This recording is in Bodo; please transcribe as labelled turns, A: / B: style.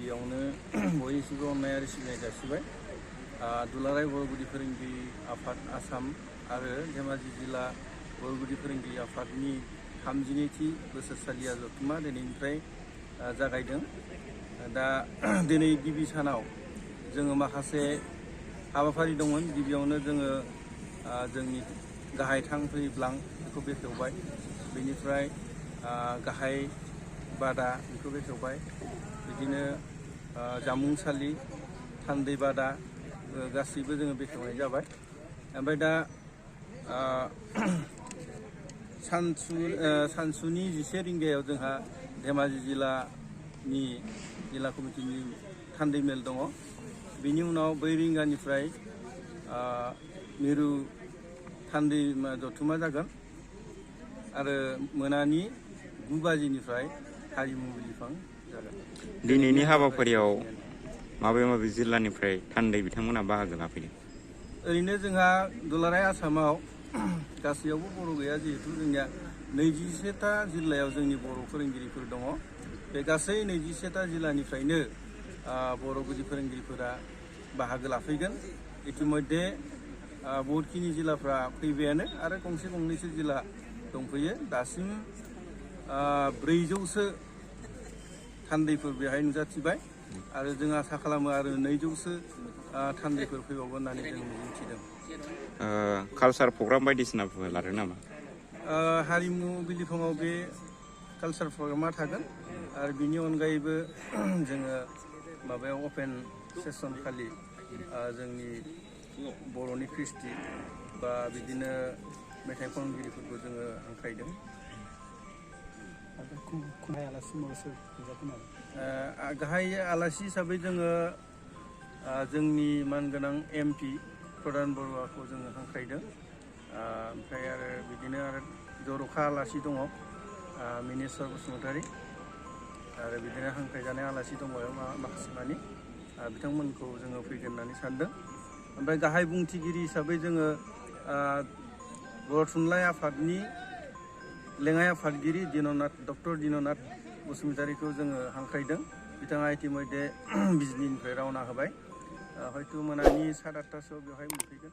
A: गिबियावनो बयनिसिमबो अननाय आरो सिबिनाय जासिबाय। दुलाराय बर' गुदि फोरोंगिरि आफाद आसाम आरो धेमाजि जिल्ला बर' गुदि फोरोंगिरि आफादनि 32थि बोसोरसालिया जथुम्मा दिनैनिफ्राय जागायदों। दा दिनै गिबि सानाव जोङो माखासे हाबाफारि दंमोन। गिबियावनो जोङो जोंनि गाहाय थांखि ब्लां बेखौ बेखेवबाय, बेनिफ्राय गाहाय बादा बेखौ बेखेवबाय, बिदिनो जामुंसालि थान्दै बादा गासैबो जोङो बेखेवनाय जाबाय। ओमफ्राय दा सानसुनि 11 रिंगायाव जोंहा धेमाजि जिल्ला कमिटिनि थान्दै मेल दङ। बिनि उनाव 4 रिंगानिफ्राय मिरु थान्दै जथुम्मा जागोन आरो मोनानि 9 बाजिनिफ्राय हारिमु बिलिफां जागोन।
B: दिनैनि हाबाफारियाव माबे जिल्लानिफ्राय थान्दै बिथांमोना बाहागो लाफैदों?
A: ओरैनो जोंहा दुलाराय आसामाव गासैयावबो बर' गैया, जिहेतु जोंनिया 21था जिल्लायाव जोंनि बर' फोरोंगिरिफोर दङ। बे गासै 21था जिल्लानिफ्रायनो बर' गुदि फोरोंगिरिफोरा बाहागो लाफैगोन। इतिमध्य बहुतखिनि जिल्लाफ्रा फैबायानो आरो गंसे गंनैसो जिल्ला दंफैयो। दासिम 400सो थान्दैफोर बेहाय नुजाथिबाय आरो जों आसा खालामो आरो 200सो थान्दैफोर फैबावगोन होननानै जों मिजिंथिदों।
B: कालसार प्रग्राम बायदिसिनाफोर लादों नामा?
A: हारिमु बिलिफाङाव बे कालसार प्रग्रामा थागोन आरो बिनि अनगायैबो जोङो माबायाव अपेन सेसन खालि जोंनि बर'नि कृष्टि बा बिदिनो मेथाइ खनगिरिफोरखौ जोङो हांख्रायदों। गाहाय आलासि हिसाबै जोङो जोंनि मानगोनां MP प्रधान बरुवाखौ जोङो हांख्रायदों। ओमफ्राय आरो बिदिनो आरो जर'खा आलासि दङ, मिनेस्वर बसुमतारी, आरो बिदिनो हांख्रायजानाय आलासि दङ माखासे मानि, बिथांमोनखौ जोङो फैगोन होननानै सानदों। ओमफ्राय गाहाय बुंथिगिरि हिसाबै जोङो बर' थुनलाइ आफादनि लेङाइ आफादगिरि डक्टर दिननाथ बसुमतारीखौ जोङो हांख्रायदों। बिथाङा इतिमध्य बिजनिनिफ्राय रावना होबाय, हयथ' मोनानि 8:30सोआव बेवहाय मोनफैगोन।